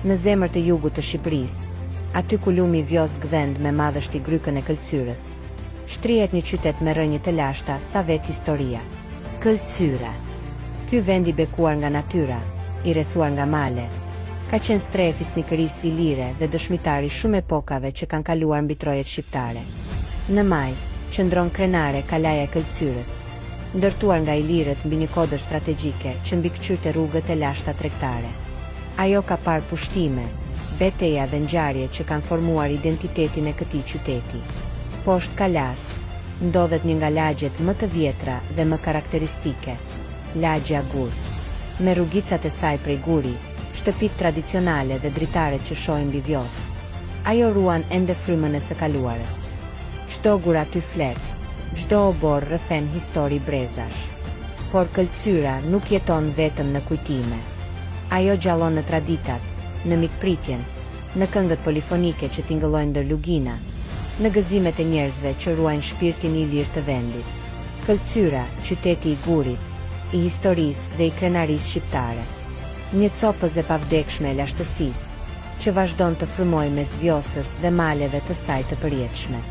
Në zemër të jugut të Shqipërisë, aty ku lumi Vjosë gdhend me madhështi grykën e Këlcyrës, shtrihet një qytet me rrënjë të lashta sa vetë historia. Këlcyra. Ky vend i bekuar nga natyra, i rrethuar nga male, ka qenë strehë e fisnikërisë ilire dhe dëshmitar i shumë epokave që kanë kaluar mbi trojet shqiptare. Në majë, qëndron krenare Kalaja e Këlcyrës, ndërtuar nga ilirët mbi një kodër strategjike që mbikëqyrte rrugët e lashta tregtare. Ajo ka parë pushtime, beteja dhe ngjarje që kanë formuar identitetin e këtij qyteti. Poshtë kalasë, ndodhet një nga lagjet më të vjetra dhe më karakteristike, Lagjja Gur. Me rrugicat e saj prej guri, shtëpitë tradicionale dhe dritaret që shohin mbi Vjosë, ajo ruan ende frymën e së kaluarës. Çdo gur aty flet, çdo oborr rrëfen histori brezash. Por Këlcyra nuk jeton vetëm në kujtime. Ajo gjallon në traditat, në mikpritjen, në këngët polifonike që tingëllojnë ndër lugina, në gëzimet e njerëzve që ruajnë shpirtin ilir të vendit. Këlcyra, qyteti i gurit, i historisë dhe i krenarisë shqiptare. Një copëz e pavdekshme e lashtësisë, që vazhdon të frymojë mes Vjosës dhe maleve të saj të përjetshme.